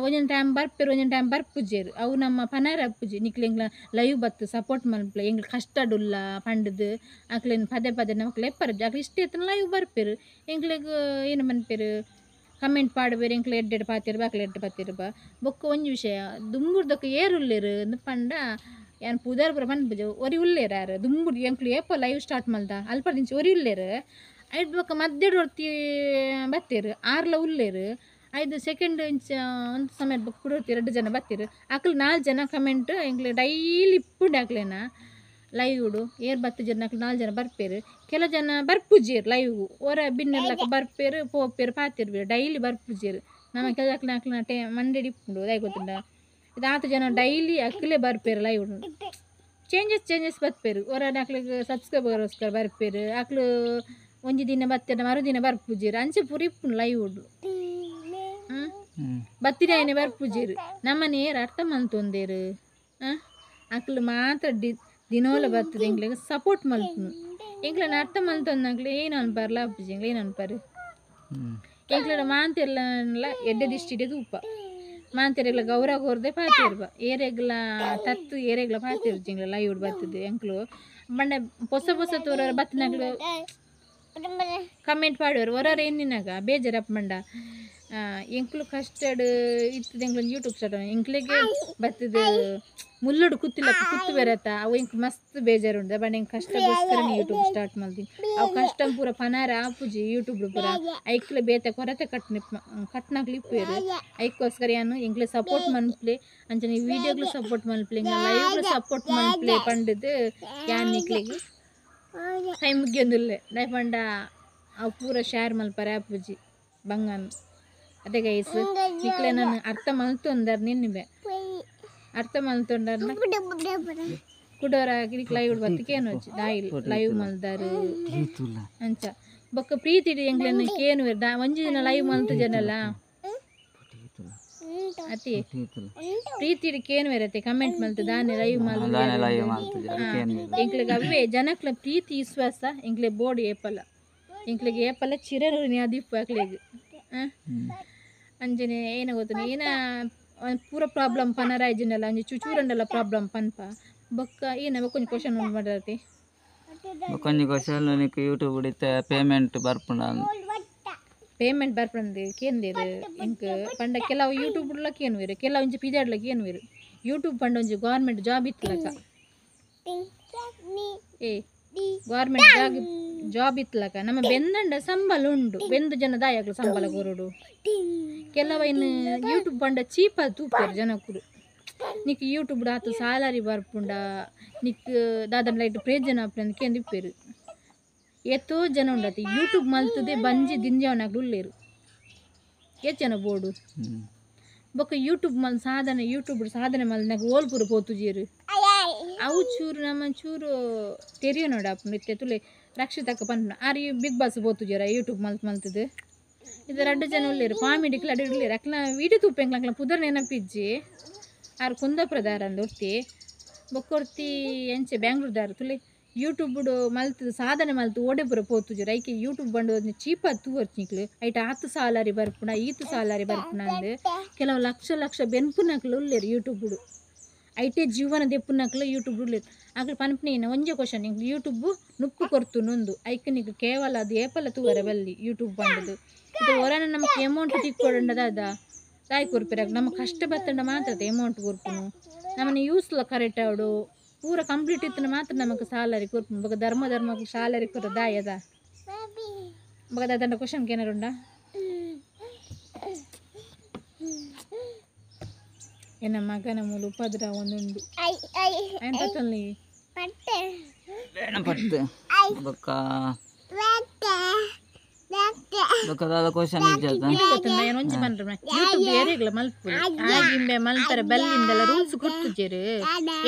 ಒಂದೊಂದು ಟೈಮ್ ಬರ್ಪೇರು ಒಂದೊಂದು ಟೈಮ್ ಬರ್ಪುಜೇರು ಅವು ನಮ್ಮ ಪನಾರ ಅಪ್ಪುಜಿ ನಿಕ್ಲು ಎಂಗ್ಲ ಲೈವ್ ಬತ್ತು ಸಪೋರ್ಟ್ ಮಲ್ಪಲೆ ಎಂಗ್ಲ ಕಷ್ಟಡುಲ್ಲ ಪಂಡದು ಅಕ್ಲೇನು ಪದೇ ಪದೇ ನಮಕ್ಲೆ ಎಪ್ಪರಜ್ಜಿ ಅಕ್ಲೆ ಇಷ್ಟ ಎತ್ತನ ಲೈವ್ ಬರ್ಪೇರು ಎಂಕ್ಲೆಗ್ ಏನು ಮನ್ಪೇರು ಕಮೆಂಟ್ ಪಾಡ್ಬೇರು ಎಂಕ್ಲೆ ಎಡ್ಡೆಡ್ ಪಾತಿರ್ಬ ಅಕ್ಲೆ ಎಡ್ಡೆ ಪಾತಿರ್ಬ ಬೊಕ್ಕ ಒಂಜಿ ವಿಷಯ ದುಂಬುರ್ದಕ್ಕ ಏರುಲ್ಲೇರು ಅಂದ್ ಪಂಡ ಯಾನ್ ಪುದರ್ ಪೂರ ಪನ್ಪುಜ ಒರಿ ಉಲ್ಲೇರು ಯಾರು ದುಂಬುರ್ದು ಎಂಕ್ಲು ಏಪ ಲೈವ್ ಸ್ಟಾರ್ಟ್ ಮಲ್ದ ಅಲ್ಪ ದಿಂಚಿ ಒರಿ ಉಲ್ಲೇರು ಐದು ಬೊಕ್ಕ ಮಧ್ಯಡ್ ಒರ್ತಿ ಬತ್ತೇರು ಆರ್ಲ ಉಲ್ಲೇರು ಐದು ಸೆಕೆಂಡ್ ಇಂಚ ಒಂದು ಸಮಯ ಬೊಕ್ಕ ಕುಡೋರ್ತಿ ಎರಡು ಜನ ಬತ್ತೀರು ಅಕ್ಲು ನಾಲ್ಕು ಜನ ಕಮೆಂಟ್ ಎಂಕ್ಲೆ ಡೈಲಿ ಇಪ್ಪುಂಡು ಅಕ್ಲೆನ ಲೈವ್ಡು ಏರ್ ಬತ್ತು ಜನ ಅಕ್ಲು ನಾಲ್ಕು ಜನ ಬರ್ಪೇರು ಕೆಲ ಜನ ಬರ್ಪುಜೇರು ಲೈವ್ ಓರ ಬಿನ್ನೆಲ್ಲಕ ಬರ್ಪೇರು ಪೋಪೇರು ಪಾತಿರ್ಬೇರು ಡೈಲಿ ಬರ್ಪುಜೇರು ನಮ್ಮ ಕೆಲ ಅಕ್ಲ ಅಕ್ಲ ಟೇ ಮಂಡೆಡ್ ಇಪ್ಪುಂಡು ಅದಾಯ್ ಗೊತ್ತುಂಡ ಇದು ಆತ ಜನ ಡೈಲಿ ಅಕ್ಲೆ ಬರ್ಪೇರು ಲೈವ್ ಚೇಂಜಸ್ ಚೇಂಜಸ್ ಬರ್ಪೇರು ಓರ ಅಕ್ಲಿಗೆ ಸಬ್ಸ್ಕ್ರೈಬರ್ಗೋಸ್ಕರ ಬರ್ಪೇರು ಅಕ್ಲು ಒಂಜಿ ದಿನ ಬತ್ತೇನ ಮರುದಿನ ಬರ್ಪುಜೇರು ಅಂಚೆ ಪೂರ ಇಪ್ಪುಂಡು ಲೈವ್ ಬತ್ತಿನ ಆಯ್ನೆ ಬರ್ಪುಜೇರು ನಮ್ಮನೆ ಏರು ಅರ್ಥ ಮಲ್ತೊಂದೇರು ಅಕ್ಲು ಮಾತ್ರ ದಿನೋಲ ಬರ್ತದೆ ಎಂಕ್ಲೆಗ್ ಸಪೋರ್ಟ್ ಮಲ್ಪುನು ಎಂಕ್ಲೆನ ಅರ್ಥ ಮಲ್ತೊಂದು ಏನು ಅನ್ಪಾರಲ್ಲ ಅಪ್ಪುಜಿ ಎಂಕ್ಲೆ ಏನು ಅನ್ಪಾರು ಎಂಕ್ಲೆನ ಮಾಂತಿರ್ಲ ಎಡ್ಡೆ ದಿಷ್ಟಿಡೆ ತೂಪ ಮಾಂತಿರೆಗ್ಲ ಗೌರವ ಕೊರ್ದೆ ಪಾತಿರ್ಬ ಏರೆಗ್ಲ ತತ್ತು ಏರೆಗ್ಲ ಪಾತಿರ್ಜಿ ಎಂಕ್ಲೆ ಲೈವ್ ಬರ್ತದೆ ಎಂಕ್ಲು ಬಂಡ ಪೊಸ ಪೊಸ ತೋರ ಬತ್ತಿನಕ್ಲು ಕಮೆಂಟ್ ಪಾಡೋರು ಹೊರರು ಏನಿನಾಗ ಬೇಜಾರಪ್ಪ ಮಂಡ ಎಂಕ್ಲು ಕಸ್ಟರ್ಡ್ ಇತ್ತದ ಎಂಕ್ಲೊಂದು ಯೂಟ್ಯೂಬ್ ಸ್ಟಾರ್ಟ್ ಎಂಕ್ಲೆಗೆ ಬರ್ತದೆ ಮುಲ್ಲುಡು ಕುತ್ತಿಲ್ಲ ಕುತ್ತು ಬರತ್ತ ಅವು ಎಂಕ್ ಮಸ್ತ್ ಬೇಜಾರು ಉಂಡು ಬಟ್ ಎಂಕ್ ಕಷ್ಟಗೋಸ್ಕರ ಯೂಟ್ಯೂಬ್ ಸ್ಟಾರ್ಟ್ ಮಾಡ್ತೀನಿ ಅವು ಕಷ್ಟ ಪೂರ ಪನಾರ ಆಪುಜಿ ಯೂಟ್ಯೂಬ್ ಪೂರ ಐಕ್ಲೆ ಬೇತೆ ಕೊರತೆ ಕಟ್ನಿ ಕಟ್ನಾಕ್ಲಿ ಇಪ್ಪೇರು ಐಕ್ಕೋಸ್ಕರ ಏನು ಎಂಕ್ಲೆ ಸಪೋರ್ಟ್ ಮನ್ಪ್ಲೆ ಅಂಚನೆ ವೀಡಿಯೋಗ್ಲು ಸಪೋರ್ಟ್ ಮನ್ಪ್ಲೆ ಎಂಕ್ಲೆ ಲೈವ್ಲು ಸಪೋರ್ಟ್ ಮನ್ಪ್ಲೆ ಪಂಡದು ಯಾನ್ ನಿಕ್ಲೆಗ್ ಕೈ ಮುಗಿಯೊಂದುಲ್ಲೆ ದಯ ಪಂಡ ಅವು ಪೂರ ಶೇರ್ ಮಲ್ಪರೆ ಆಪುಜಿ ಬಂಗಾನ್ ಅದೇ ಗೈಸ್ ನಿಕ್ಲೆ ನಾನು ಅರ್ಥ ಮಲ್ತೊಂದಾರ ನಿನ್ನೆ ಅರ್ಥ ಮಲ್ತೊಂಡಾರ. ಕುಡೋರ ಲೈವ್ ಬತ್ತಿಕೇನು ದಾಯಿ ಲೈವ್ ಮಲ್ದಾರು ಅಂಚ ಬೊಕ್ಕ ಪ್ರೀತಿ ಎಂಕ್ಲೆನ ಕೇನು ಒಂಜಿ ದಿನ ಲೈವ್ ಮಲ್ತು ಜನಲ್ಲ ಅತಿ ಪ್ರೀತಿ ಕೇನು ಇರತ್ತೆ ಕಮೆಂಟ್ ಮಲ್ತು ದಾನೆ ಲೈವ್ ಮಲ್ತು ಎಂಕ್ಲೆಗ್ ಅವೇ ಜನಕ್ಲ ಪ್ರೀತಿ ವಿಶ್ವಾಸ ಎಂಕ್ಲೆ ಬೋರ್ಡ್ ಏಪಲ್ಲ ಎಂಕ್ಲೆಗ್ ಏಪಲ್ಲ ಚಿರರು ಅದಿಪ್ಪು ಅಕ್ಲೆಗ್ ಅಂಜನೆ ಏನ ಗೊತ್ತ ಏನ ಪೂರ ಪ್ರಾಬ್ಲಮ್ ಪನರಾಯ್ಜಿನಲ್ಲ ಅಂಜೆ ಚುಚೂರಂಡಲ್ಲ ಪ್ರಾಬ್ಲಮ್ ಪನ್ಪ ಬೊಕ್ಕ ಏನ ಬೊಕ್ಕೊಂಜಿ ಕ್ವಶನ್ ಉಂಡು ಮಾಡತಿ ಬೊಕ್ಕೊಂಜಿ ಕ್ವಶನ್ ನಿಕ್ ಯೂಟ್ಯೂಬ್ ಇತ್ತೆ ಪೇಮೆಂಟ್ ಬರ್ಪುಂಡ ಪೇಮೆಂಟ್ ಬರ್ಪುಂಡು ಕೇಂದಿರು ಇಂಕ್ ಪಂಡ ಕೆಲವು ಯೂಟ್ಯೂಬ್ ಕೇನುವೆರು ಕೆಲವು ಒಂಜಿ ಪಿದಾಡ್ಲ ಕೇನುವೆರು ಯೂಟ್ಯೂಬ್ ಪಂಡ ಒಂಜಿ ಗೌರ್ಮೆಂಟ್ ಜಾಬ್ ಇತ್ತಲಕ ಏ ಗೌರ್ಮೆಂಟ್ ಜಾಬ್ ಇತ್ತಲಕ ನಮ್ಮ ಬೆಂದಂಡ ಸಂಬಳ ಉಂಡು ಬೆಂದು ಜನ ದಾಯಾಗ್ಲು ಸಂಬಳ ಕೊರಡು ಕೆಲವೈನು ಯೂಟ್ಯೂಬ್ ಪಂಡ ಚೀಪ ತೂಪೇರು ಜನಕುರು ನಿಕ್ ಯೂಟ್ಯೂಬ್ ಆತು ಸಾಲರಿ ಬರ್ಪುಂಡ ನಿಕ್ ದಾದನ ಲೈಟ್ ಪ್ರಯೋಜನ ಆಪುಂಡು ಕೇಂದಿಪ್ಪೇರು ಏತೋ ಜನ ಉಂಡತಿ ಯೂಟ್ಯೂಬ್ ಮಲ್ತದೆ ಬಂಜಿ ದಿಂಜವನಾಗ್ಲು ಉಲ್ಲೇರು ಏತ್ ಜನ ಬೋಡು ಬೊಕ್ಕ ಯೂಟ್ಯೂಬ್ ಮಲ್ ಸಾಧನೆ ಯೂಟ್ಯೂಬ್ ಸಾಧನೆ ಮಲ್ನಾಗ ಓಲ್ಪುರು ಪೋತುಜೀರು ಅವು ಚೂರು ನಮ್ಮ ಚೂರು ತೆರಿಯ ನೋಡ ಇತ್ತೆ ತುಲೆ ರಕ್ಷಿತಕ್ಕ ಪನ್ಪುನ ಆರ್ ಬಿಗ್ ಬಾಸ್ ಪೋತುಜೀರ ಯೂಟ್ಯೂಬ್ ಮಲ್ತ್ ಮಲ್ತದೆ ಇದು ರಡ್ಡು ಜನ ಉಲ್ಲೇರು ಕಾಮಿಡಿ ಅಡ್ಡು ಉಲ್ಲೇರು ಅಕ್ಲ ವೀಡಿಯೋ ತೂಪೆಂಕ್ಲ ಅಕ್ಲ ಪುದರ್ ನೆನಪಿಜ್ಜಿ ಆರ್ ಕುಂದಾಪುರದಾರ ಅಂದ್ ಒರ್ತಿ ಬೊಕ್ಕೊರ್ತಿ ಎಂಚೆ ಬ್ಯಾಂಗ್ಳೂರ್ದಾರ ತುಲೆ ಯೂಟ್ಯೂಬ್ ಮಲ್ತದ ಸಾಧನೆ ಮಲ್ತು ಓಡೆಪುರ ಪೋತುಜರು ಐಕೆ ಯೂಟ್ಯೂಬ್ ಬಂದು ಚೀಪ ತೂವರ್ಚಿಕ್ಲು ಐಟ ಆತು ಸಾಲಾರಿ ಬರ್ಪುಣ ಈತು ಸಾಲಾರಿ ಬರ್ಪುಣ ಅಂದು ಕೆಲವು ಲಕ್ಷ ಲಕ್ಷ ಬೆನ್ಪುನಕ್ಲು ಉಲ್ಲೇರು ಯೂಟ್ಯೂಬ್ ಐಟೆ ಜೀವನ ದೆಪ್ಪುನಕ್ಲು ಯೂಟ್ಯೂಬ್ ಉಲ್ಲೇರು ಅಕ್ಲು ಪನ್ಪುನ ಒಂಜೆ ಕ್ವಶನ್ ಇಂಕ್ ಯೂಟ್ಯೂಬ್ ನುಪ್ಪು ಕೊರ್ತು ನೊಂದು ಐಕ್ ನಿಕ್ ಕೇವಲ ಅದು ಏಪಲ ತೂವರೆ ಬಲ್ಲಿ ಯೂಟ್ಯೂಬ್ ಬಂಡದು ಇದು ಹೊರನ ನಮಗೆ ಅಮೌಂಟ್ ತಿಕ್ಕೊಡಂಡದ ಅದ ತಾಯಿ ಕೊರ್ಪಿರಾಗ ನಮ್ಮ ಕಷ್ಟ ಬತ್ತಂಡ ಮಾತ್ರ ಅಮೌಂಟ್ ಕೊರ್ಪುನು ನಮ್ಮನ್ನ ಯೂಸ್ಲ ಕರೆಕ್ಟ್ ಆಡು ಪೂರ ಕಂಪ್ಲೀಟ್ ಇತ್ತು ಮಾತ್ರ ನಮಗೆ ಸಾಲರಿ ಕೊರ್ಪುನು ಬೊಕ ಧರ್ಮ ಧರ್ಮಕ್ಕೆ ಸಾಲರಿ ಕೊರ ದಾಯದ ಬೊಕ ದಾದಂಡ ಕ್ವಶನ್ ಏನಾರುಂಡ ಎನ್ನ ಮಗನ ಮೂಲ ಉಪದ್ರ ಒಂದುಂಡು ಏನ್ ಪತ್ತಲ್ಲಿ ಪಟ್ಟು ಬೊಕ್ಕ ಬೊಕ್ಕ ದಾದ ಕ್ವಶನ್ ಇಜ್ಜಾತ ಗೊತ್ತುಂಡ ಏನು ಒಂಜಿ ಪನ್ರ ಯೂಟ್ಯೂಬ್ ಏರಿಗ್ಲ ಮಲ್ಪು ಆಗಿಂಬೆ ಮಲ್ಪರೆ ಬಲ್ಲಿಂದೆಲ್ಲ ರೂಲ್ಸ್ ಕೊಡ್ತುಜೆರು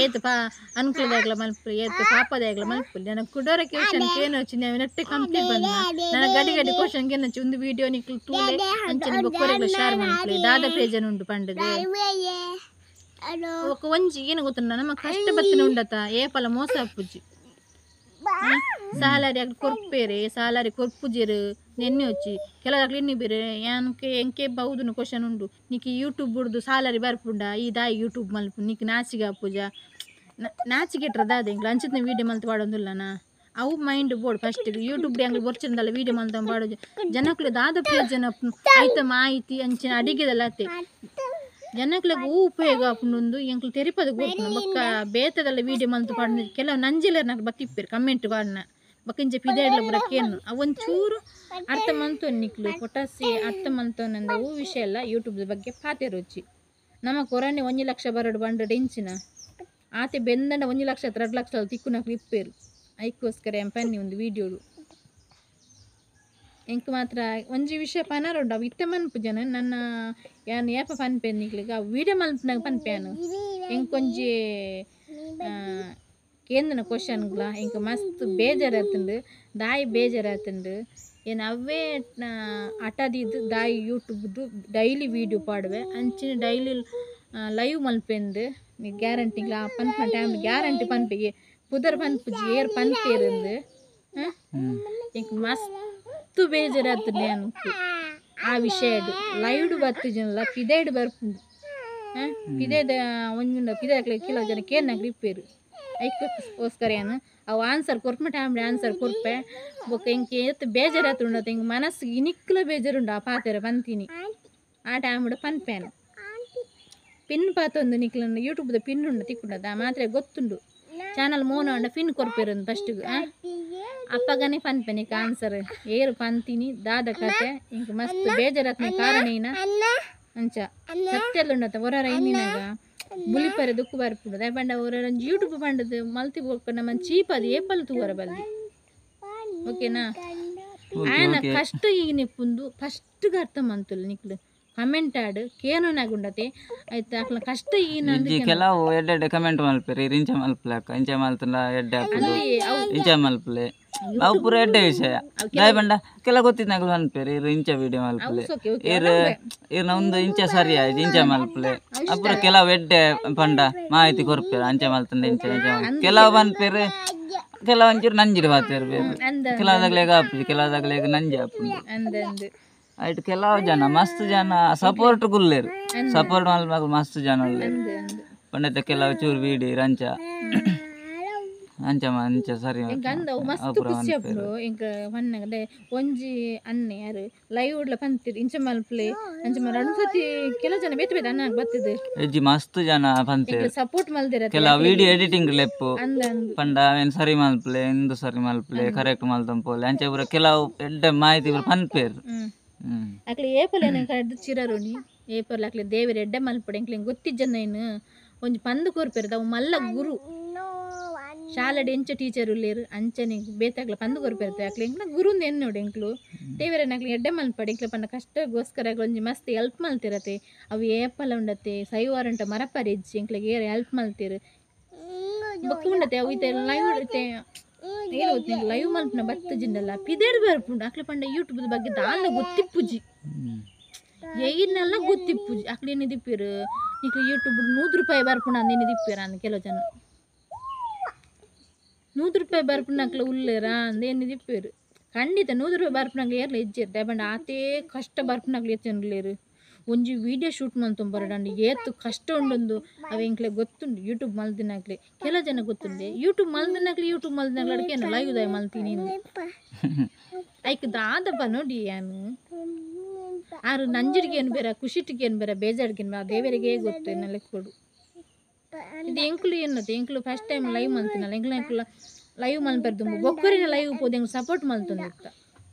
ಏತು ಪಾ ಅನುಕೂಲದಾಗ್ಲ ಮಲ್ಪು ಏತು ಪಾಪದಾಗ್ಲ ಮಲ್ಪು ನನ್ನ ಕುಡೋರ ಕ್ವಶನ್ ಕೇನೊಚ್ಚಿ ನಾವು ನೆಟ್ಟೆ ಕಂಪ್ಲೀಟ್ ಬಂದ ನನ್ನ ಗಡಿ ಗಡಿ ಕ್ವಶನ್ ಕೇನೊಚ್ಚಿ ಒಂದು ವಿಡಿಯೋ ನಿಕ್ಲು ತೂಲೆ ಅಂಚನೆ ಬೊಕ್ಕೊರೆಗ್ಲ ಶೇರ್ ಮಲ್ಪು ದಾದ ಪ್ರಯೋಜನ ಉಂಟು ಪಂಡದು ఒక ಒಂಜಿ ಏನು ಗೊತ್ತುಂಡ ನಮ್ಮ ಕಷ್ಟ ಬತ್ತಿನ ಉಂಡತ ಏಪಲ ಮೋಸ ಅಪ್ಪುಜಿ ಸಾಲರಿ ಅಗ್ಲು ಕೊರ್ಪೇರೆ ಸಾಲರಿ ಕೊರ್ಪುಜೆರು ನೆನ್ನೆ వచ్చಿ ಕೆಲವು ಎನ್ನಿ ಬೇರೆ ಯಾನ್ಕೆ ಎಂಕೆ ಬೌದುನ ಕ್ವಶನ್ ಉಂಡು ನಿಕ್ ಯೂಟ್ಯೂಬ್ ಬುಡ್ದು ಸಾಲರಿ ಬರ್ಪುಂಡ ಈ ದಾಯಿ ಯೂಟ್ಯೂಬ್ ಮಲ್ಪು ನಿಕ್ ನಾಚಿಗೆ ಅಪ್ಪುಜ ನಾಚಿಗೆಟ್ರ ದಾದ ಎಂಕ್ಲು ಅಂಚಿನ ವೀಡಿಯೋ ಮಲ್ತು ಪಾಡೊಂದುಲ್ಲನಾ ಅವು ಮೈಂಡ್ ಬೋರ್ಡ್ ಫಸ್ಟ್ ಯೂಟ್ಯೂಬ್ ಅಂಗ್ಲು ಬೊರ್ಚಿಂದಲ್ಲ ವೀಡಿಯೋ ಮಲ್ತ ಪಾಡೋದು ಜನಕ್ಲು ದಾದ ಪ್ರಯೋಜನ ಐತ ಮಾಹಿತಿ ಅಂಚಿನ ಅಡಿಗೆದಲ್ಲ ಅತ್ತೆ ಜನಕ್ಲೆಗ್ ಹೂ ಉಪಯೋಗ ಆಪುಂಡು ಎಂಕ್ಲು ತೆರಿಪದ ಗೊತ್ತುಂಡು ಬೊಕ್ಕ ಬೇತದಲ್ಲ ವೀಡಿಯೋ ಮಲ್ತು ಪಾಡ್ನ ಕೆಲವು ನಂಜಿಲರ್ ನಾಕ್ ಬತ್ತಿಪ್ಪೇರು ಕಮೆಂಟ್ ಪಾಡ್ನ ಬೊಕ್ಕ ಇಂಚ ಪಿದಾಡ್ಲ ಪೂರ ಕೇನು ಅವೊಂಚೂರು ಅರ್ಥ ಮಂತೊನ್ ನಿಕ್ಲು ಪೊಟಾಸಿ ಅರ್ಥ ಮಂತೊನಂದ ಹೂ ವಿಷಯ ಎಲ್ಲ ಯೂಟ್ಯೂಬ್ ಬಗ್ಗೆ ಪಾತೆರೊಚ್ಚಿ ನಮ್ಮ ಕೊರನೆ 1 ಲಕ್ಷ ಬರಡು ಬಂಡ ಇಂಚಿನ ಆತೆ ಬೆಂದಂಡ 1 ಲಕ್ಷ 2 ಲಕ್ಷ ತಿಕ್ಕುನಕ್ಲು ಇಪ್ಪೇರು ಐಕ್ಕೋಸ್ಕರ ಎಂಪನ್ನಿ ಒಂದು ವೀಡಿಯೋಡು ಎಂಕ್ ಮಾತ್ರ ಒಂಜಿ ವಿಷಯ ಪನರುಂಡು ಅವು ಇತ್ತೆ ಮನ್ಪು ಜನ ನನ್ನ ಯಾನ್ ಏಪ ಪನ್ಪೆ ನಿಕ್ಲೆಗ್ ಅವು ವೀಡಿಯೋ ಮಲ್ಪುನಾಗ ಪನ್ಪೆ ಎಂಕೊಂಜಿ ಕೇಂದ್ರನ ಕ್ವಶನ್ಗ್ಲ ಎಂಕ್ ಮಸ್ತ್ ಬೇಜಾರಾತುಂಡು ದಾಯಿ ಬೇಜಾರಾತುಂಡು ಏನು ಅವೇ ಅಟದಿದ್ದು ದಾಯಿ ಯೂಟ್ಯೂಬ್ದು ಡೈಲಿ ವೀಡಿಯೋ ಪಾಡುವೆ ಅಂಚಿನ ಡೈಲಿ ಲೈವ್ ಮಲ್ಪೆಂದು ಗ್ಯಾರಂಟಿ ಆ ಪನ್ಪುನ ಟೈಮ್ ಗ್ಯಾರಂಟಿ ಪನ್ಪೆಗೆ ಪುದರ್ ಪನ್ಪುಜಿ ಏರ್ ಪನ್ಪೇರಿಂದು ಎಂಕ್ ಮಸ್ತ್ ಬೇಜಾರಾತುಂಡು ಅನ್ಕು ಆ ವಿಷಯ ಲೈವ್ಡ್ ಬತ್ತಿಜನಲ್ಲ ಪಿದೈಡ್ ಬರ್ಪುಂಡು ಪಿದೈದ ಒಂಜುಂಡ ಪಿದಾಕ್ಲೆ ಕೆಲವು ಜನ ಕೇರ್ನಾಕ್ಲು ಇಪ್ಪೇರು ಐಕ್ಕೋಸ್ಕರ ಏನು ಅವು ಆನ್ಸರ್ ಕೊರ್ಪು ಟೈಮ್ ಆನ್ಸರ್ ಕೊರ್ಪೆ ಬೊಕ್ಕ ಇಂಕ ಏತ್ ಬೇಜಾರಾತುಂಡು ಇಂಕ್ ಮನಸ್ಸಿಗೆ ಇನಿಕ್ಲ ಬೇಜಾರುಂಡು ಆ ಪಾತೆರ ಪಂತೀನಿ ಆ ಟೈಮ್ ಪನ್ಪೇನು ಪಿನ್ ಪಾತೊಂದು ನಿಕ್ಲನ್ನು ಯೂಟ್ಯೂಬ್ದ ಪಿನ್ ಉಂಡು ತಿಕ್ಕುಂಡದ ಮಾತ್ರ ಗೊತ್ತುಂಡು ಚಾನಲ್ ಮೋನ ಉಂಡ ಪಿನ್ ಕೊರ್ಪೇರು ಫಸ್ಟಿಗೆ ಅಪ್ಪಗನೆ ಪನ್ಪೆ ನಿಕ್ ಆನ್ಸರ್ ಏರು ಪಂತೀನಿ ದಾದ ಕತೆ ಇಂಕ್ ಮಸ್ತ್ ಬೇಜಾರಾತ್ನ ಕಾರಣ ಏನ ಅಂಚ ಸತ್ಯಲ್ಲುಂಡತ ಹೊರರ ಇನ್ನಿನಾಗ ಬುಲಿಪರೆ ದುಕ್ಕು ಬರ್ಪುಂಡು ದಾಯ ಪಂಡ ಹೊರರ ಯೂಟ್ಯೂಬ್ ಪಂಡದು ಮಲ್ತಿ ಬೊಕ್ಕ ನಮ್ಮ ಚೀಪ್ ಅದು ಏಪಲ್ ತೂವರ ಬಲ್ಲಿ ಓಕೆನಾ ಆಯನ ಕಷ್ಟ ಈಗ ನಿಪ್ಪುಂದು ಫಸ್ಟ್ಗೆ ಅರ್ಥ ಮಂತುಲ್ಲ ನಿಕ್ಲು ಕಮೆಂಟ್ ಆಡು ಕೇನುನಾಗುಂಡತೆ ಆಯ್ತು ಅಕ್ಲ ಕಷ್ಟ ಇಜ್ಜಿ ಕೆಲವು ಎಡ್ಡೆ ಕಮೆಂಟ್ ಮಲ್ಪೆರ್ ಇರ್ ಇಂಚ ಮಲ್ಪಲಕ್ಕ ಇಂಚ ಮಲ್ತಂಡ ಎಡ್ಡೆ ಆಪುಂಡು ಇಂಚ ಮಲ್ಪಲೆ ಅವು ಪೂರ ಎಡ್ಡೆ ವಿಷಯ ದಾಯ ಬಂಡ ಕೆಲ ಗೊತ್ತಿದ್ನಾಗಲು ಅನ್ಪೇರು ಇರ್ ಇಂಚ ವಿಡಿಯೋ ಮಲ್ಪಲೆ ಇರ್ ಇರ್ನ ಒಂದು ಇಂಚ ಸರಿ ಆಯ್ತು ಇಂಚ ಮಲ್ಪಲೆ ಅಪುರ ಕೆಲವು ಎಡ್ಡೆ ಪಂಡ ಮಾಹಿತಿ ಕೊರ್ಪೇರು ಅಂಚ ಮಲ್ತಂಡ ಇಂಚ ಇಂಚ ಕೆಲವು ಪನ್ಪೇರು ಕೆಲವು ಒಂಚೂರು ನಂಜಿಡು ಬಾತೇರು ಬೇರೆ ಕೆಲವುದಾಗ್ಲೇಗ ಆಪುಜಿ ಕೆಲವುದಾಗ್ಲೇಗ ನಂಜಿ ಆಪುಂಡು ಆಯ್ತು ಕೆಲವು ಜನ ಮಸ್ತ್ ಜನ ಸಪೋರ್ಟ್ ಗುಲ್ಲೇರು ಸಪೋರ್ಟ್ ಮಲ್ಪನಾಗ ಮಸ್ತ್ ಜನ ಉಲ್ಲೇರು ಪಂಡತೆ ಕೆಲವು ಚೂರು ಬೀಡಿ ರಂಚ ಅಂಚ ಅಂಚ ಸರಿ ಮಸ್ತ್ ಖುಷಿ ಆಪುಂಡು ಎಂಕ್ ಪನ್ನಗಡೆ ಒಂಜಿ ಅಣ್ಣೆ ಯಾರು ಲೈವ್ ಉಡ್ಲ ಪಂತಿರು ಇಂಚ ಮಲ್ಪಲೆ ಅಂಚ ರಡು ಸತಿ ಕೆಲವು ಜನ ಬೇತೆ ಬೇತೆ ಅಣ್ಣ ಬತ್ತಿದ್ ಇಜ್ಜಿ ಮಸ್ತ್ ಜನ ಪಂತೇರು ಸಪೋರ್ಟ್ ಮಲ್ದಿರ ಕೆಲವು ವಿಡಿಯೋ ಎಡಿಟಿಂಗ್ ಲೆಪ್ಪು ಪಂಡ ಏನ್ ಸರಿ ಮಲ್ಪಲೆ ಎಂದು ಸರಿ ಮಲ್ಪಲೆ ಕರೆಕ್ಟ್ ಮಲ್ತಂಪೋಲೆ ಅಂಚ ಪೂರ ಕೆಲವು ಎಡ್ಡೆ ಮಾಹಿತಿ ಪೂರ ಪನ್ಪೇರು ಅಕ್ಲೆ ಏಪಲ್ ಏನ ಕಡ್ದು ಚಿರರುಣಿ ಏಪಲ್ ಅಕ್ಲೆ ದೇವರ ಎಡ್ಡೆ ಮಲ್ಪಡೆ ಎಂಕ್ಲೆ ಗೊತ್ತಿಜ್ಜನ ಏನು ಒಂಜಿ ಪಂದು ಕೊರ್ಪೇರು ಅವು ಮಲ್ಲ ಗುರು ಶಾಲೆಡ್ ಎಂಚ ಟೀಚರ್ ಉಲ್ಲೇರು ಅಂಚನೆ ಬೇತಾಗ್ಲ ಪಂದು ಕೊರ್ಪೇರ್ತೆ ಅಕ್ಲೆ ಎಂಕ್ಲ ಗುರುಂದು ಎನ್ನೋಡು ಎಂಕ್ಲು ದೇವರನ್ನ ಅಕ್ಲೆ ಎಡ್ಡೆ ಮಲ್ಪಡೆ ಎಂಕ್ಲೆ ಪಂಡ ಕಷ್ಟಗೋಸ್ಕರ ಒಂಜಿ ಮಸ್ತ್ ಎಲ್ಪ್ ಮಲ್ತಿರತೆ ಅವು ಏಪಲ ಉಂಡತೆ ಸೈವಾರಂಟ ಮರಪರಿ ಇಜ್ಜಿ ಎಂಕ್ಲೆಗೆ ಏರ್ ಎಲ್ಪ್ ಮಲ್ತಿರು ಬೊಕ್ಕ ಉಂಡತೆ ಅವು ಇತ್ತೆ ಲೈವ್ ಇತ್ತೆ ಏನು ಗೊತ್ತಿಲ್ಲ ಲೈವ್ ಮಲ್ಪುನ ಬತ್ತ ಜಿಂಡಲ್ಲ ಪಿದೇಡ್ ಬರ್ಪುಂಡು ಅಕ್ಲೆ ಪಂಡ ಯೂಟ್ಯೂಬ್ ಬಗ್ಗೆ ದಾಲ ಗೊತ್ತಿಪ್ಪುಜಿ ಏಗಿನ್ನೆಲ್ಲ ಗೊತ್ತಿಪ್ಪುಜಿ ಅಕ್ಲೆ ಏನೇ ದಿಪ್ಪಿರು ನಿಕ್ಲು ಯೂಟ್ಯೂಬ್ 100 ರೂಪಾಯಿ ಬರ್ಪುಂಡು ಅಂದೇನೆ ದಿಪ್ಪಿರ ಅಂದ್ ಕೆಲವು ಜನ 100 ರೂಪಾಯಿ ಬರ್ಪುಂಡು ಅಕ್ಲೆ ಉಲ್ಲೇರಾ ಅಂದೇನೆ ದಿಪ್ಪಿರು ಖಂಡಿತ 100 ರೂಪಾಯಿ ಬರ್ಪುನಕ್ಲೆ ಏರ್ಲ ಇಜ್ಜೆರ್ ದಾಯೆ ಆತೇ ಕಷ್ಟ ಬರ್ಪುನಕ್ಲೆ ಏತ್ ಒಂಜಿ ವೀಡಿಯೋ ಶೂಟ್ ಮಲ್ತೊಂಬರಡಂಡು ಏತ್ ಕಷ್ಟ ಉಂಡೊಂದು ಅವು ಎಂಕ್ಲೆ ಗೊತ್ತುಂಡು ಯೂಟ್ಯೂಬ್ ಮಲ್ದಿನಾಕ್ಲೆ ಕೆಲವು ಜನ ಗೊತ್ತುಂಡೆ ಯೂಟ್ಯೂಬ್ ಮಲ್ದಿನಾಕ್ಲೆ ಯೂಟ್ಯೂಬ್ ಮಲ್ದಿನಾಕ್ಲೆ ಅಡ್ಕೆ ಲೈವ್ ದಾಯ ಮಲ್ತೀನಿ ಐಕ್ ದಾದಪ್ಪ ನೋಡಿ ಯಾನು ಆರು ನಂಜಿಡಿಗೆ ಏನು ಬೇರೆ ಖುಷಿಟಿಗೆ ಏನು ಬೇರೆ ಬೇಜಾಡಿಗೆ ಏನು ಬೇರೆ ದೇವರಿಗೆ ಗೊತ್ತು ಎನ್ನೆಲ್ಲ ಕೊಡು ಇದು ಎಂಕ್ಲು ಏನತ್ತೆ ಎಂಕ್ಲು ಫಸ್ಟ್ ಟೈಮ್ ಲೈವ್ ಮಲ್ತಿನಲ್ಲ ಎಂಕ್ಲು ಎಂಕ್ಲು ಲೈವ್ ಮಲ್ಪೆರ್ ದುಂಬು ಬೊಕ್ಕರಿನ ಲೈವ್ ಪೋದು ಎಂಕ್ಲು ಸಪೋರ್ಟ್ ಮಲ್ತೊಂದಿತ್ತ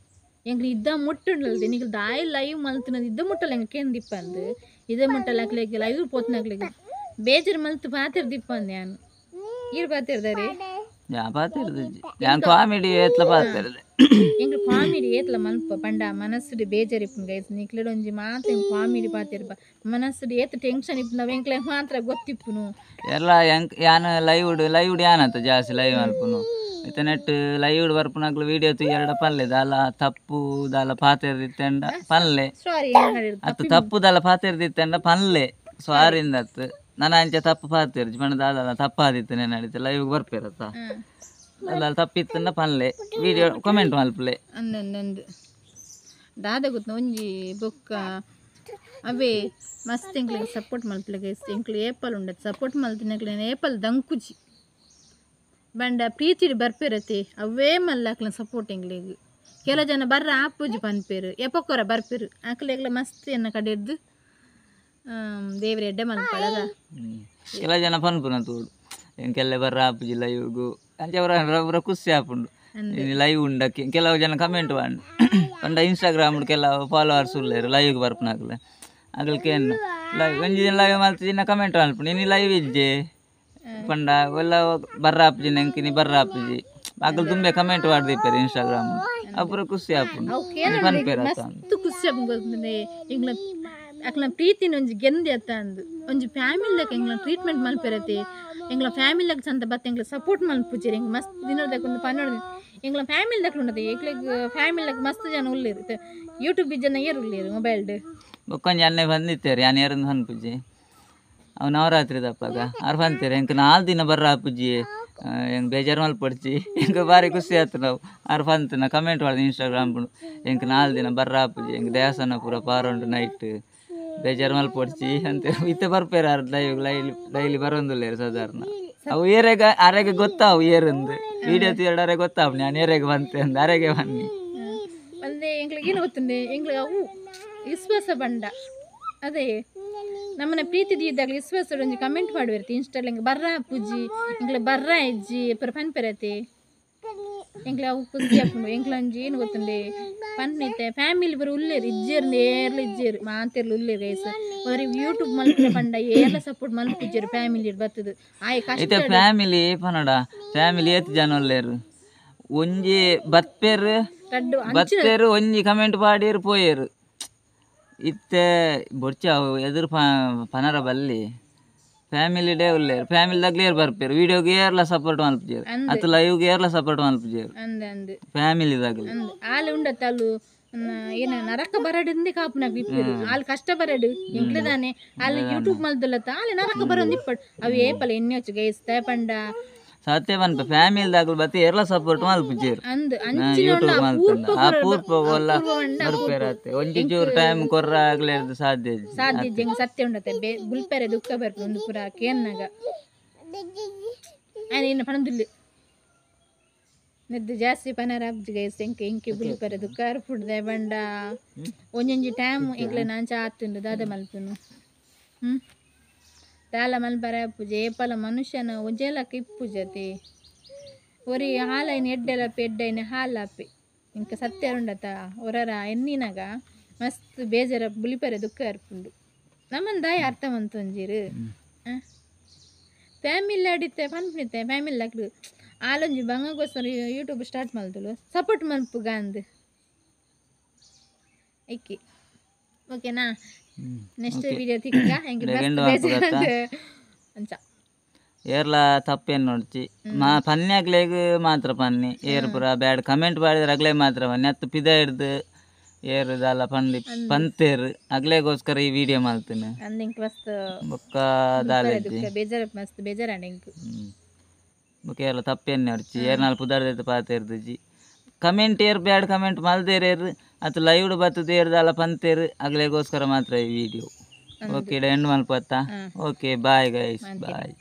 ಎಂಕ್ಲು ಇದ್ದ ಮುಟ್ಟುಂಡಲ್ದೆ ನಿಕ್ಲು ದಾಯಿ ಲೈವ್ ಮಲ್ತಿನದು ಇದ್ದ ಮುಟ್ಟಲ್ಲ ಎಂಕ್ ಕೇಂದಿಪ್ಪ ಅಂದು ಇದೇ ಮುಟ್ಟಲ್ಲ ಅಕ್ಲೆಗೆ ಲೈವ್ ಪೋತ್ನಾಕ್ಲೆಗೆ ಬೇಜಾರು ಮಲ್ತು ಪಾತಿರ್ ದಿಪ್ಪ ಅಂದೆ ಯಾನು ಈರು ಪಾತಿರ್ದಾರೆ ಯಾ ಪಾತಿರ್ದು ಯಾನ್ ಕಾಮಿಡಿ ಏತ್ಲ ಪಾತಿರ್ದೆ ಎಂಕ್ಲು ಕಾಮಿಡಿ ಏತ್ಲ ಮಲ್ಪ ಪಂಡ ಮನಸ್ಸುಡು ಬೇಜಾರು ಇಪ್ಪುಂಡು ಗೈಸ್ ನಿಕ್ಲೆಡ್ ಒಂಜಿ ಮಾತ್ರ ಎಂಕ್ ಕಾಮಿಡಿ ಪಾತಿರ್ಪ ಮನಸ್ಸುಡು ಏತ್ ಟೆನ್ಷನ್ ಇಪ್ಪುಂಡು ಎಂಕ್ಲೆ ಮಾತ್ರ ಗೊತ್ತಿಪ್ಪುನು ಎಲ್ಲ ಯಾನ್ ಲೈವ್ ಲೈವ್ ಯಾನತ್ತ ಜಾಸ್ತಿ ಲೈವ್ ಮಲ್ಪುನು ಇತ್ತೆ ನೆಟ್ ಲೈವ್ ಬರ್ಪುನಕ್ಲು ವೀಡಿಯೋ ತೂಯೆರಡ ಪಲ್ಲೆ ದಾಲ ತಪ್ಪು ದಾಲ ಪಾತೆರ್ದಿತ್ತೆಂಡ ಪಲ್ಲೆ ಅತ್ತು ತಪ್ಪು ದಾಲ ಪಾತೆರ್ದಿತ್ತೆಂಡ ಪಲ್ಲೆ ಸಾರಿಂದ ಅತ್ತು ನನ ಅಂಚ ತಪ್ಪು ಪಾತೆರ್ಜಿ ಪಂಡ ದಾಲ ತಪ್ಪಾದಿತ್ತು ನೆನಡಿತ್ತೆ ಲೈವ್ ಬರ್ಪೇರತ್ತ ಅಲ್ಲ ತಪ್ಪಿತ್ತಂಡ ಪಲ್ಲೆ ವೀಡಿಯೋ ಕಮೆಂಟ್ ಮಲ್ಪಲೆ ಅಂದಂದು ದಾದ ಗೊತ್ತ ಒಂಜಿ ಬೊಕ್ಕ ಅವೇ ಮಸ್ತ್ ಎಂಕ್ಲೆಗ್ ಸಪೋರ್ಟ್ ಮಲ್ಪಲೆ ಗೈಸ್ ಎಂಕ್ಲು ಏಪಲ್ ಉಂಡತ್ ಸಪೋರ್ಟ್ ಮಲ್ತಿನಕ್ಲೆ ಏಪಲ್ ದಂಕುಜಿ ಬಂಡ ಪ್ರೀತಿಡ್ ಬರ್ಪೇರತೆ ಅವೇ ಮಲ್ಲಾಕ್ಲ ಸಪೋರ್ಟ್ ಎಂಕ್ಲೆಗ್ ಕೆಲ ಜನ ಬರ್ರ ಆಪುಜಿ ಪನ್ಪೇರು ಎಪೊಕೊರ ಬರ್ಪೇರು ಆಕ್ಲೆಗ್ಲ ಮಸ್ತ್ ಎನ್ನ ಕಡೆರ್ದು ದೇವರ ಎಡ್ಡೆ ಮಲ್ಪಳದ ಕೆಲ ಜನ ಪನ್ಪುನ ತೋಡು ಎಂಕೆಲ್ಲ ಬರ್ರ ಆಪುಜಿ ಲೈವ್ಗು ಅಂಚ ಅವರ ಖುಷಿ ಆಪುಂಡು ಲೈವ್ ಉಂಡಕ್ಕೆ ಕೆಲವು ಜನ ಕಮೆಂಟ್ ಪಂಡು ಪಂಡ ಇನ್ಸ್ಟಾಗ್ರಾಮ್ ಕೆಲವು ಫಾಲೋವರ್ಸ್ ಉಲ್ಲೇರು ಲೈವ್ಗೆ ಬರ್ಪುನಕ್ಲೆ ಅಗಲ್ಕೆ ಲೈವ್ ಒಂಜಿ ದಿನ ಲೈವ್ ಮಲ್ತಿನ ಕಮೆಂಟ್ ಮಲ್ಪುಂಡು ಇನಿ ಲೈವ್ ಇಜ್ಜೆ ಪಂಡ ಒಲ್ಲ ಬರ್ರ ಆಪುಜಿ ನಂಕಿನಿ ಬರ್ರ ಆಪುಜಿ ಅಗಲ್ ತುಂಬೆ ಕಮೆಂಟ್ ಮಾಡ್ದಿಪ್ಪೇರು ಇನ್ಸ್ಟಾಗ್ರಾಮ್ ಅಪುರ ಖುಷಿ ಆಪುಂಡು ಪನ್ಪೇರು ಮಸ್ತ್ ಖುಷಿ ಆಪುಂಡು ಎಂಗ್ಲ ಅಕ್ಲ ಪ್ರೀತಿನ ಒಂಜಿ ಗೆಂದಿ ಅತ್ತ ಅಂದು ಒಂಜಿ ಫ್ಯಾಮಿಲಿದಾಗ ಎಂಗ್ಲ ಟ್ರೀಟ್ಮೆಂಟ್ ಮಲ್ಪೆರತೆ ಎಂಗ್ಲ ಫ್ಯಾಮಿಲಿದಾಗ ಚಂದ ಬತ್ತ ಎಂಗ್ಲ ಸಪೋರ್ಟ್ ಮಲ್ಪುಜೆರ್ ಎಂಗ್ ಮಸ್ತ್ ದಿನದಾಗ ಒಂದು ಪನ್ನೊಂದು ಎಂಗ್ಲ ಫ್ಯಾಮಿಲಿದಾಗ ಉಂಡತೆ ಎಂಕ್ಲೆಗ್ ಫ್ಯಾಮಿಲಿದಾಗ ಮಸ್ತ್ ಜನ ಉಲ್ಲೇರು ಯೂಟ್ಯೂಬ್ ಜನ ಏರು ಉಲ್ಲೇರು ಮೊಬೈಲ್ಡ್ ಬೊಕ್ಕೊಂಜಿ ಅನ್ನೆ ಬಂದಿತ್ತೇರು ಯಾನ್ ಏರಂದು ಪನ್ಪುಜಿ ಅವು ನವರಾತ್ರಿ ದಪ್ಪಾಗ ಆರು ಪಂತೇರು ಎಂಕ್ 4 ದಿನ ಬರ್ರ ಆಪುಜಿ ಎಂಕ್ ಬೇಜಾರು ಮಲ್ಪೊಡ್ಚಿ ಎಂಕ್ ಬಾರಿ ಖುಷಿ ಆಯ್ತು ನಾವು ಆರು ಪಂತನ ಕಮೆಂಟ್ ಮಾಡ್ದೆ ಇನ್ಸ್ಟಾಗ್ರಾಮ್ ಎಂಕ್ 4 ದಿನ ಬರ್ರ ಆಪುಜಿ ಎಂಕ್ ದೇವಸ್ಥಾನ ಪೂರ ಪಾರುಂಡು ನೈಟ್ ಬೇಜಾರು ಮಲ್ಪೊಡ್ಚಿ ಅಂತ ಇತ್ತೆ ಬರ್ಪೇರು ಆರು ಲೈವ್ ಡೈಲಿ ಬರೋಂದುಲ್ಲೇರು ಸಾಧಾರಣ ಅವು ಏರೆಗ ಅರೆಗೆ ಗೊತ್ತಾವು ಏರಂದು ವೀಡಿಯೋ ತೀರಡಾರೆ ಗೊತ್ತಾವು ನಾನು ಏರೆಗೆ ಬಂತೆ ಅಂದು ಅರೆಗೆ ಬನ್ನಿ ಒಂದೇ ಎಂಕ್ಲಿಗೆ ಏನು ಗೊತ್ತುಂಡೆ ಎಂಕ್ಲಿಗೆ ಅವು ವಿಶ್ವಾಸ ಬಂಡ ಅದೇ ನಮ್ಮನ್ನ ಪ್ರೀತಿ ಇದ್ದಾಗ ವಿಶ್ವಾಸ ಒಂಜಿ ಕಮೆಂಟ್ ಮಾಡುವಿರ್ತಿ ಇನ್ಸ್ಟಾಲ್ ಎಂಕ್ ಬರ್ರ ಪೂಜಿ ಎಂಕ್ಲೆ ಬರ್ರ ಇಜ್ಜಿ ಪುರ ಪನ್ಪೆರತೆ ಎಂಕ್ಲೆ ಅವು ಖುಷಿ ಆಪುಂಡು ಎಂಕ್ಲ ಒಂಜಿ ಏನು ಗೊತ್ತುಂಡೆ ಪನ್ನಿತ್ತೆ ಫ್ಯಾಮಿಲಿ ಬರ ಉಲ್ಲೇರು ಇಜ್ಜೇರು ಏರ್ಲ ಇಜ್ಜೇರು ಮಾತೆರ್ಲು ಉಲ್ಲೇರು ಗೈಸ್ ಅವ್ರಿಗೆ ಯೂಟ್ಯೂಬ್ ಮಲ್ಪುನ ಪಂಡ ಏರ್ಲ ಸಪೋರ್ಟ್ ಮಲ್ಪುಜ್ಜೇರು ಫ್ಯಾಮಿಲಿ ಬರ್ತದೆ ಆಯ್ ಕಷ್ಟ ಇತ್ತೆ ಫ್ಯಾಮಿಲಿ ಪನಡ ಫ್ಯಾಮಿಲಿ ಏತ್ ಜನ ಉಲ್ಲೇರು ಒಂಜಿ ಬತ್ಪೇರು ಬತ್ಪೇರು ಒಂಜಿ ಕಮೆಂಟ್ ಪಾಡೇರು ಪೋಯೇರು ಇತ್ತೆ ಬೊರ್ಚ ಎದುರು ಪನರ ಬಲ್ಲಿ ಫ್ಯಾಮಿಲಿ ಡೇ ಉಲ್ಲೇರು ಫ್ಯಾಮಿಲಿ ದಾಗ್ಲೇರ್ ಬರ್ಪೇರು ವೀಡಿಯೋಗೆ ಏರ್ಲ ಸಪೋರ್ಟ್ ಮಲ್ಪುಜೇರು ಅತ್ತ ಲೈವ್ಗೆ ಏರ್ಲ ಸಪೋರ್ಟ್ ಮಲ್ಪುಜೇರು ಫ್ಯಾಮಿಲಿ ದಾಗ್ಲಿ ಆಲು ಉಂಡತ್ತಲ್ಲು ಏನು ನರಕ ಬರಡಿಂದೆ ಕಾಪುನಾಗ ಇಪ್ಪರು ಆಲ್ ಕಷ್ಟ ಬರಡು ಎಂಕ್ಲದಾನೆ ಅಲ್ಲಿ ಯೂಟ್ಯೂಬ್ ಮಲ್ದಲ್ಲತ್ತ ಆಲೆ ನರಕ ಬರೋದು ಇಪ್ಪಡು ಅವು ಏಪಲ ಎಣ್ಣೆ ಹಚ್ಚು ಗೈಸ್ತ ಪಂಡ ಸತ್ಯ ಪನ್ಪ ಫ್ಯಾಮಿಲಿ ದಾಗ್ಲು ಬತ್ತಿ ಏರ್ಲ ಸಪೋರ್ಟ್ ಮಲ್ಪುಜೇರು ಅಂದ್ ಯೂಟ್ಯೂಬ್ ಮಲ್ತಂದ ಆ ಪೂರ್ಪ ಒಲ್ಲ ಬರ್ಪೇರತ್ತೆ ಒಂಜಿ ಚೂರು ಟೈಮ್ ಕೊರ್ರ ಆಗ್ಲೇರ್ದು ಸಾಧ್ಯ ಸಾಧ್ಯ ಜಂಗ್ ಸತ್ಯ ಉಂಡತ್ತೆ ಬುಲ್ಪೆರೆ ದುಃಖ ಬರ್ಪು ಒಂದು ಪುರ ಕೇನ್ನಾಗ ಇನ್ನು ಪಣದುಲ್ಲು ನೆದ್ದು ಜಾಸ್ತಿ ಪನರ ಗೈಸ್ ಎಂಕೆ ಎಂಕೆ ಬುಲ್ಪೆರೆ ದುಃಖ ಅರ್ಪುಡ್ದೆ ಬಂಡ ಒಂಜೊಂಜಿ ಟೈಮ್ ಎಂಕ್ಲೆ ನಾಂಚ ಆತುಂಡು ದಾದ ಮಲ್ಪುನು ದಾಲ ಮಲ್ಪರ ಪೂಜೆ ಏಪಲ ಮನುಷ್ಯನ ಒಂಜೇಲಕ್ಕ ಇಪ್ಪುಜತೆ ಒರಿ ಹಾಲೈನ ಎಡ್ಡೆಲಪ್ಪೆ ಎಡ್ಡೈನ ಹಾಲಪ್ಪೆ ಇಂಕ ಸತ್ಯ ಉಂಡತ ಒರರ ಎನ್ನಿನಾಗ ಮಸ್ತ್ ಬೇಜಾರ ಬುಲಿಪೆರೆ ದುಃಖ ಅರ್ಪುಂಡು ನಮ್ಮನ್ ದಾಯ ಅರ್ಥ ಮಂತೊಂಜಿರು ಫ್ಯಾಮಿಲಿ ಅಡಿತೆ ಪನ್ಪಿನಿತ್ತೆ ಫ್ಯಾಮಿಲಿ ಅಕ್ಲು ಆಲೊಂಜಿ ಬಂಗಗೋಸ್ಕರ ಯೂಟ್ಯೂಬ್ ಸ್ಟಾರ್ಟ್ ಮಲ್ತಲು ಸಪೋರ್ಟ್ ಮಲ್ಪು ಗಾಂದ್ ಐಕಿ ಓಕೆನಾ ನೆಕ್ಸ್ಟ್ ವಿಡಿಯೋ ತಿಕ್ಕ ಅಂಚ ಏರ್ಲ ತಪ್ಪೇನು ನೋಡ್ಚಿ ಮಾ ಪನ್ನಿ ಅಗ್ಲೇಗ್ ಮಾತ್ರ ಪನ್ನಿ ಏರ್ ಪೂರ ಬ್ಯಾಡ್ ಕಮೆಂಟ್ ಮಾಡಿದ್ರೆ ಅಗ್ಲೇ ಮಾತ್ರ ಪನ್ನಿ ಅತ್ತು ಪಿದ ಹಿಡ್ದು ಏರ್ ದಾಲ ಪಂಡಿ ಪಂತೇರು ಅಗ್ಲೇಗೋಸ್ಕರ ಈ ವಿಡಿಯೋ ಮಾಡ್ತೀನಿ ಬೊಕ್ಕ ದಾಲ ಬೇಜಾರ ಮಸ್ತ್ ಬೇಜಾರ ಎಂಕ್ ಬೊಕ್ಕ ಏರ್ಲ ತಪ್ಪೇನು ನೋಡ್ಚಿ ಏರ್ನಾಲ್ ಪುದಾರ್ದೈತೆ ಪಾತೇರ್ದುಜಿ ಕಮೆಂಟ್ ಏರ್ ಬ್ಯಾಡ್ ಕಮೆಂಟ್ ಮಲ್ದೇರೇರು ಅತ್ತು ಲೈವ್ಡ್ ಬತ್ತದ ಏರ್ದಾಲ ಪಂತೇರು ಅಗ್ಲೇಗೋಸ್ಕರ ಮಾತ್ರ ಈ ವಿಡಿಯೋ ಓಕೆ ಎಂಡ್ ಮಲ್ಪತ್ತಾ. Okay bye guys, bye.